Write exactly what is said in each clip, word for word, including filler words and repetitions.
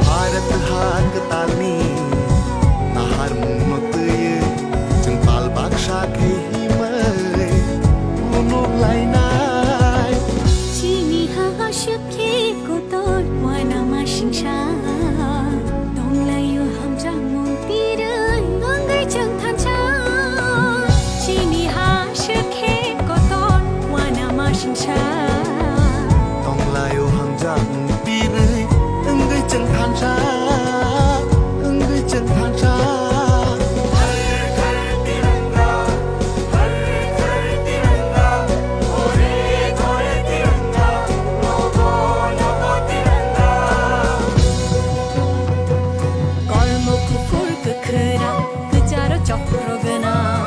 Bharat ha kwtalni naharmungno twiwi chwng pal baksa khe himwi phunuk lainai. Chini ha aswk khe kotor uanama singsa. Tonglaio hamjakmung tirwi wngwi chwng thansa. Chini ha aswk khe kotor uanama singsa. Tonglaio hamjakmung tirwi wngwi chwng thansa, wngwi chwng thansa. Kormo kuphur kwkhwrang, kwcharo chokro gwnang.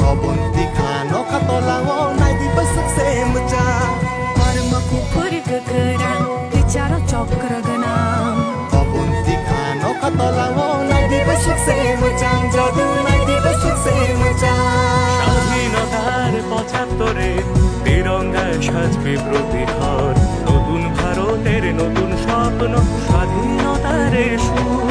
Oboni tikha nokha tolao naidi bwswk se mwchang. Kormo kuphur kwkhwrang, kwcharo chokro gwnang. Oboni tikha nokha tolao naidi bwswk se mwchang, jadu naidi bwswk se mwchang. স্বাধীনতার পঁচাত্তরে তিরঙ্গায় সাজবে প্রতি ঘর। নতুন ভারতের নতুন স্বপ্ন, স্বাধীনতার সুর।